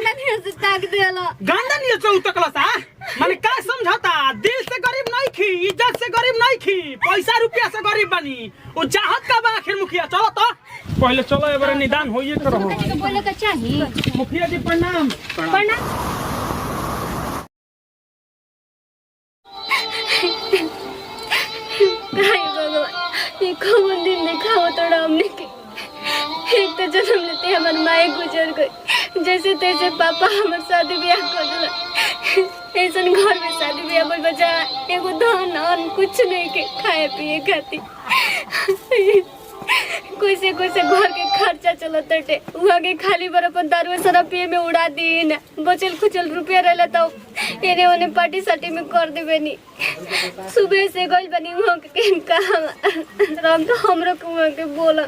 गंदा नियर से ताक देला। गंदा नियर से उतकला सा माने का समझता? दिल से गरीब नहीं खी, इज्जत से गरीब नहीं खी, पैसा रुपया से गरीब बनी। वो चाहत का बा आखिर? मुखिया, चलो तो पहले चलो, ए बारे निदान होइए के रहो। के बोले के चाही। मुखिया जी, प्रणाम। प्रणाम। हाय भगवान, ये कौन दिन दिखाओ तोड़ा हमने के। एक तो जन्म लेते हमार माए गुजर गई, जैसे तैसे पापा हमार शादी ब्याह कर दिला। ऐसन घर में शादी ब्याह पर बचा एगो धन अन्न कुछ नहीं के खाए पिए खाती। कैसे कैसे घर के खर्चा चलत हटे। वहाँ के खाली बर अपन दारू शराब पिए में उड़ा दी ना, बचल खुचल रुपया रहला तो एने ओने पार्टी साटी में कर देबे नी। सुबह से गइल बनी वहाँ के केन कहा राम तो हमरो के वहाँ के बोलन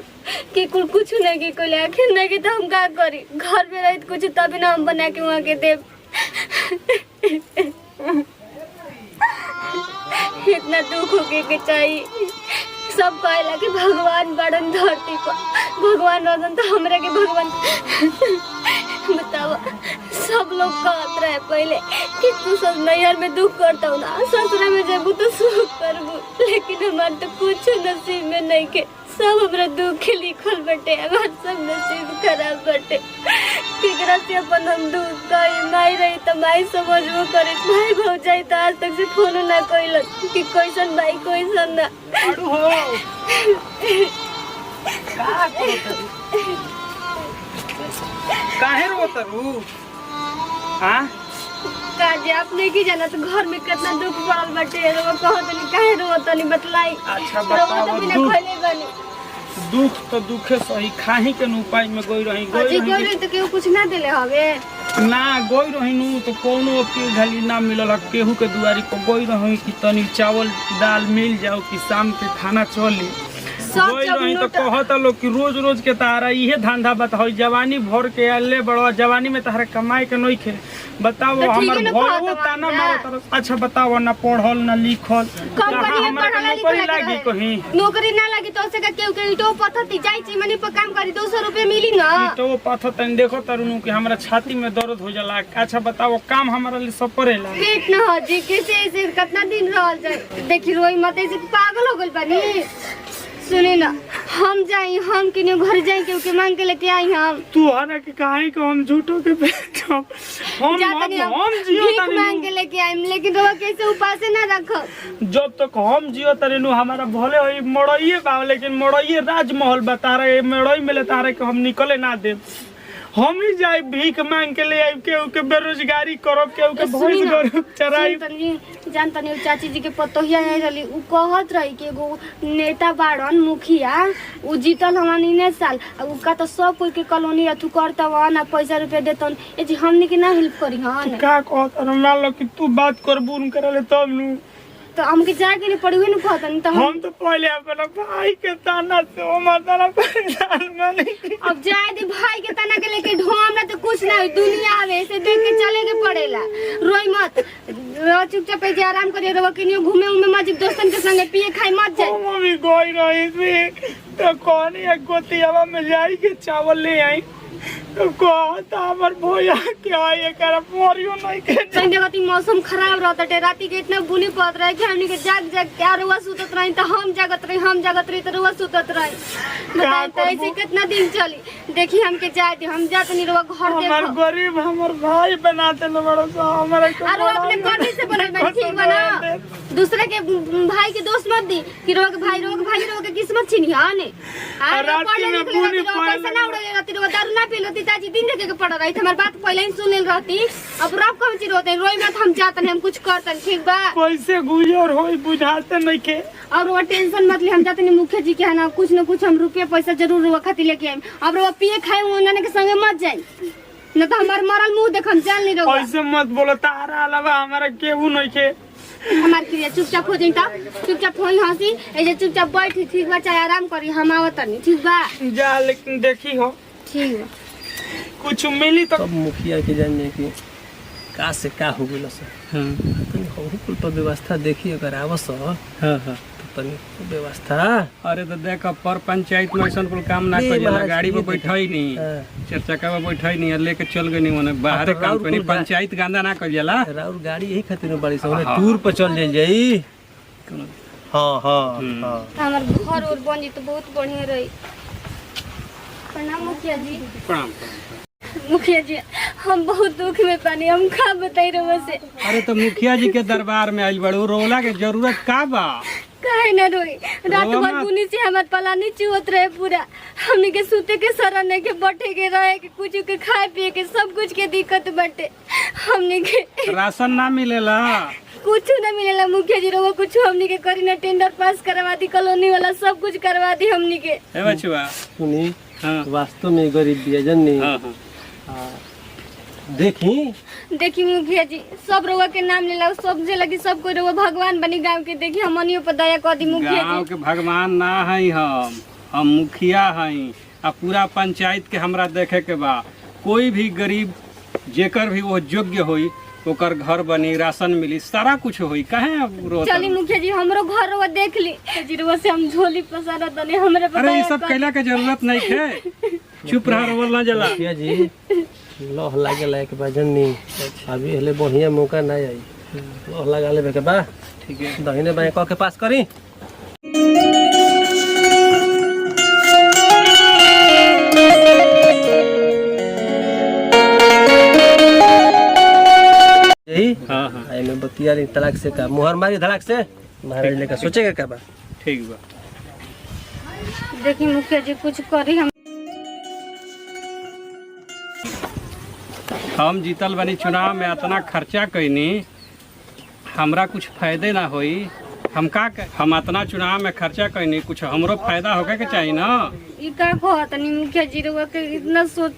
कि कुल कुछ नहीं के कोई आखिर नहीं के, तो हम का करी? घर में रहित कुछ तभी ना हम बना के वहाँ के देब। इतना दुख होके के चाहिए। सब कहेला कि भगवान बड़न धरती पर, भगवान रहन तो हमरा के भगवान बताओ। सब लोग कहत रहे पहले कि तू सब नैहर में दुख करता ना, ससुरा में जेबू तो सुख करबू, लेकिन हमार तो कुछ नसीब में नहीं के। सब हमरा दुख लिखल बटे, हमार सब नसीब खराब बटे। केकरा से अपन हम दुख कही? माई रही तो माई समझबो करे, भाई भौजाई तो आज तक से फोन ना कइलन कि कैसन भाई, कैसन ना। अड़ू हो, का करत तारू? काहे रोत रू? हाँ? काजे आप नहीं की जाना तो घर में कितना दुख पड़ल बाटे। रोवा कहो तनी, काहे रोवा तनी बतलाई। अच्छा, रोवा तो बताओ। बिना दुख खइले बानी। दुख तो दुखे सही, खाही के न उपाय में गई रही, गई अजी रही। गइल रही तो केहू कुछ ना देले हवे? ना गई रही नु तो कोनो के घाली ना मिलल ह। केहू के दुआरी पर गई रही कि तनी चावल दाल मिल जाओ कि शाम के खाना चली। सब गई जब रही तो नोट कहत लोग कि रोज रोज के तारा इहे धंधा बताओ, जवानी भर के अल्ले बड़वा, जवानी में तारा कमाए के नइखे। बताओ। तो ठीक हमर है ना, भरो कहत ताना बा। मारत रह। अच्छा बताओ, ना पढ़ल ना लिखल, कंपनी कहाँ में हमरा के पढ़ला नौकरी लिखला के लागी रहे। कहीं? नौकरी ना लगी तो से केहू के ईटो पत्थर ती जाई छी मनी पर काम करी, 200 रुपये मिली ना। तो वो पाथर तनी देखो तरुनु कि हमरा छाती में दर्द हो जाला। अच्छा बताओ, काम हमारा लिए सब पड़ेला? पेट न हो जी, कैसे ऐसे कितना दिन रहल जाए? देखी, रोई मत, ऐसे पागल हो गइल बानी। सुनी ना, हम जाई, हम किने घर जाई, केहू के मांग के लेके आई हम। तू हरा के काहे के हम झूठो के बेचब हम? जा हम तनी हम हम जियो भीख तनी मांग के लेके आई, लेकिन रोवा कैसे उपासे ना रखो। जब तक हम जियो तनी नु, हमारा भले होई मड़इए बा, लेकिन मड़इए राजमहल बता रहे, मड़ई में लेता रहे के हम निकले ना देब। हम ही जाए भीख मांग के ले आइब, केहू के बेरोजगारी करब, केहू के सुनी भैंस ना, गरु चराइब। सुन तनी, जान तनी, उ चाची जी के पतोहिया आई रहली, उ कहत रही कि एगो नेता बाड़न मुखिया, उ जीतल हवन इने साल, आ उका तो सब कोई के कॉलोनी अथु करतवन आ पैसा रुपया देतन। ए जी, हमनी के ना हेल्प करी हन? का कहत? मान लो कि तू बात करबू उनकरा ले तब नु। तो हमके जाए के नहीं पड़ी, उहे नु कहतनी तो हम। हम तो पहले अपना भाई के ताना से हम ताना परेशान बनी। अब जाए दे भाई के तना के लेके ढो, हमरा तो कुछ ना होई। दुनिया आवे ऐसे देख के चले के पड़ेला। रोई मत, रो चुपचाप ऐसे आराम करिए। रो कनियो घूमे उमे मत, दोस्तन के संगे पिए खाए मत जाए। हम अभी गई रही थी तो कहनी है गोतियावा में जाई के चावल ले आई, तो कहता हमर भैया के आई एकरा मरियो नहीं के। तनी देखती, मौसम खराब रहता टे, राती के इतना बुनी पड़त रहे कि हमनी के जाग जाग के आ रुआ सुतत रही तो हम जागत रही, हम जागत रही तो रुआ सुतत रही। बताई तो ऐसे करबो? कितना दिन चली? देखी, हमके जाए दे, हम जात नहीं, रुआ घर हमार देखो। गरीब हमर भाई बना देले बड़ो सा हमरा के। और वो अपने करनी से बनल बानी, ठीक बना। दूसरे के भाई के दोष मत दी कि रोग भाई, रोग भाई, रोग के किस्मत छीनी हा ने। आ आ राती पढ़ले में लिखले बुनी रहती, रोग पड़े पैसा ना लगल। उड़े रहती, रोग दारू ना पी लेती, ताजी दिन देखे के पड़ रही। हमार बात पहले ही सुन लेल रहती। अब रब कौन चीज रोते? रोई मत, हम जातन, हम कुछ करतन, ठीक बा? कैसे गुजर होई बुझाते नहीं के। और वो टेंशन मत ले, हम जाते नहीं मुखिया जी के है ना, कुछ न कुछ हम रुपया पैसा जरूर रुआ खातिर लेके आएम। अब रुआ पिए खाए उन्होंने के संगे मत जाए, न तो हमार मरल मुंह देख, हम जान नहीं रहुआ। ऐसे मत बोलो, तारा अलावा हमारा केहू नहीं के। हमार क्रिया, चुपचाप हो जाई तब चुपचाप होई हंसी, ऐसे चुपचाप बैठी, ठीक बा? चाहे आराम करी, हम आवत नहीं, ठीक बा? जा, लेकिन देखी हो। ठीक बा। कुछ मिली तो सब मुखिया के जान जाए कि का से का हो गइल सर। हाँ। तनी हमहू कुल पर व्यवस्था देखी, अगर आवस हाँ हाँ तो तनी व्यवस्था। अरे तो देख पर पंचायत में ऐसा कुल काम ना नहीं, कर जाला, महाराज, गाड़ी ये में बैठई नहीं, हाँ। चार चक्का में बैठई नहीं, लेके चल गई नहीं, बाहर तो काम राउर करी, कुल गा- पंचायत गांदा ना कर जाला। राउर गाड़ी यही खातिर में बड़ी सन हाँ। टूर पर चल जाइल जाई। हाँ हाँ हाँ। हमार घर और बन जी तो बहुत बढ़िया रही। प्रणाम मुखिया जी। प्रणाम प्रणाम। मुखिया जी हम बहुत दुख में पानी, हम का बताई रहुआ से। अरे तो मुखिया जी के दरबार में आइल बड़ू, रोला के जरूरत का बा? काहे ना रोई, रात रोवा भर मत। बुनी से हमार पलानी चुहत रहे पूरा, हमनी के सूते के शरण नहीं के, बैठे के रहे के, कुछ के खाए पिए के सब कुछ के दिक्कत बाटे हमनी के। राशन ना मिलेला? कुछ ना मिलेला मुखिया जी, रहुआ कुछ हमनी के करी ना, टेंडर पास करवा दी, कॉलोनी वाला सब कुछ करवा दी हमनी के। हे बचुआ। सुनी, हाँ वास्तव में गरीब बिया जन्नी। हाँ हाँ। देखी देखी मुखिया जी सब रउआ के नाम लेला, सब जे लगी सब कोई रउआ भगवान बनी गांव के, देखी हमनियो पर दया कर दी मुखिया गांव जी। के भगवान ना हई हम मुखिया हई आ पूरा पंचायत के हमरा देखे के बा। कोई भी गरीब जेकर भी वो योग्य होई ओकर घर बनी, राशन मिली, सारा कुछ होई। काहे अब रोत? चली मुखिया जी हमरो घर रउआ देख ली जी, रउआ से हम झोली पसारा तनी हमरे पर अरे ये दया सब कर। कैला के जरूरत नहीं है, चुप रह, रोवल ना जला। मुखिया जी लह लागे लायक बा जन्नी, अभी हले बढ़िया मौका ना आई, लह लगा लेबे के बा। ठीक है। दहिने बाएं कह के पास करी। यही हाँ हाँ। आई में बतिया ली तलाक से का मुहर मारी धड़ाक से महाराज लेकर सोचेगा का बा। ठीक बा। देखी मुखिया जी कुछ करी हम। हम जीतल बनी चुनाव में, इतना खर्चा कैनी, हमरा कुछ फायदे ना होई। हम का हम इतना चुनाव में खर्चा कैनी, कुछ हमरो फायदा होके के चाहिए ना। ई का कहतनी मुखिया जी, रउआ के इतना सोच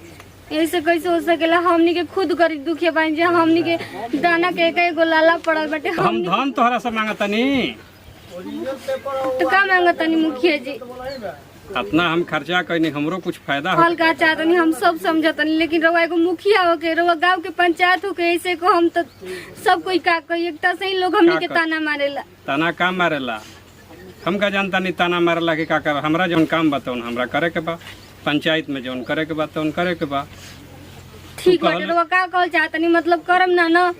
ऐसे कैसे हो सकेला? हमनी के खुद गरीब दुखिया बानी जे, हमनी के दाना के एक एगो लाला पड़ल बाटे। हम हमनी धन तोहरा से मांगतनी? तो का मांगतनी मुखिया जी? इतना हम खर्चा कैनी, हमरो कुछ फायदा हो। फल का चाहतनी हम सब समझतनी, लेकिन रउआ एगो मुखिया होके, रउआ गांव के पंचायत होके ऐसे को हम तो सब कोई का कही, एकटा से ही लोग हमनी का के कही? ताना मारेला। ताना काम मारेला? हम का जानता नहीं ताना मारेला कि का कर। हमरा जौन काम बा तौन हमरा करे के बा, पंचायत में जौन करे के बा तौन करे के बा। ठीक बाटे, कहल- रउआ का कहल चाहतनी मतलब करम ना ना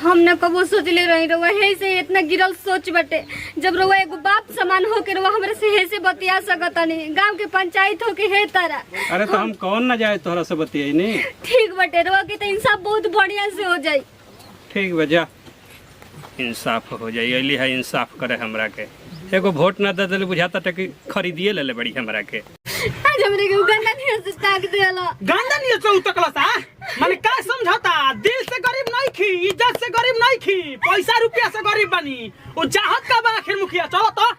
हम न कबो सोचले रही रउआ हे से इतना गिरल सोच बाटे। जब रउआ एगो बाप समान होके रउआ हमरा से हे से बतिया सकतनी, गांव के पंचायत होके हे तारा। अरे तो हम कौन ना जाए तोहरा से बतियाई नहीं। ठीक बाटे, रउआ के तो इंसाफ बहुत बढ़िया से हो जाई। ठीक बा, जा इंसाफ हो जाई। अली है इंसाफ करे हमरा के, एगो वोट ना दे देले बुझाता कि खरीदिए ले ले बड़ी हमरा के। आज हमरे के उगंदा नहीं से ताक देला। गांदा नहीं से उतकला सा माने का समझौता? दिल से गरीब नहीं खी, इज्जत से गरीब नहीं खी, पैसा रुपया से गरीब बनी। वो चाहत का बा आखिर मुखिया? चलो तो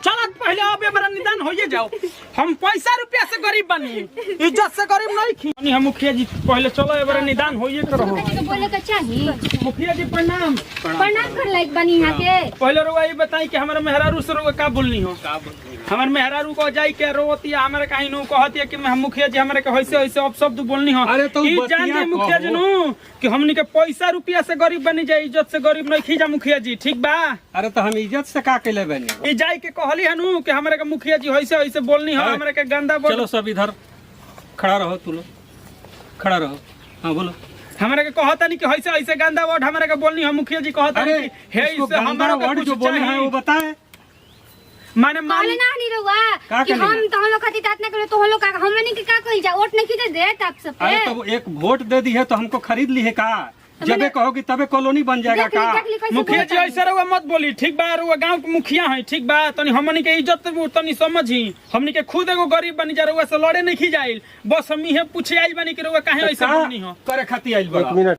चलो पहले अब मेरा निदान होइए जाओ। हम पैसा रुपया से गरीब बनी, इज्जत से गरीब नहीं खी। नहीं हम मुखिया जी पहले चलो एबार निदान होइए के रहो। तो बोले के चाही। मुखिया जी प्रणाम। प्रणाम कर लायक बनी यहाँ के। पहले रुआ ये बताई कि हमारे मेहरारू से रुआ का बोलनी हो? हमारे मेहरारू को जाई के रोवती हमारे कहीं नु कहती है कि हम मुखिया जी हमारे के ऐसे ऐसे अपशब्द बोलनी हो। अरे तो ई जान बतिया जाई मुखिया जी कहो। नु कि हमनी के पैसा रुपया से गरीब बनी जाई, इज्जत से गरीब नहीं खीजा मुखिया जी। ठीक बा? अरे तो हम इज्जत से का कैले बनी? ई जाई के कहली हनु कि हमारे के मुखिया जी ऐसे ऐसे बोलनी हो, अरे, हमारे के गंदा बोल। चलो सब इधर खड़ा रहो, तू लोग खड़ा रहो। हाँ बोलो। हमारे के कहता नहीं कि ऐसे ऐसे गंदा वर्ड हमारे के बोलनी हो मुखिया जी कहता अरे नहीं कि हे इसको इससे गंदा हमारे के वर्ड कुछ जो बोले है चाहिए। वो बताए। माने मान कहले ना हनी रउआ का कि कहले हम ना? तो हम लोग खातिर तात ना करे तो हम लोग का हमनी के का कइल जा, वोट नहीं दे देत आप सब अरे पे। तो एक वोट दे दी है तो हमको खरीद ली है का? जबे कहोगी तबे कॉलोनी बन जाएगा देख ली, का? देख ली कैसे मुखिया जी बोलता ऐसे रउआ मत बोली। ठीक बा? रउआ गांव के मुखिया है, ठीक बा? तनी हमनी के इज्जत तनी समझी। हमनी के खुद एगो गरीब बनी जा, रउआ से लड़े नहीं जाइल, बस हम इहे पूछे आइल बनी कि रउआ काहे ऐसे का बोलनी हो। करे खातिर आइल बड़ा? एक मिनट।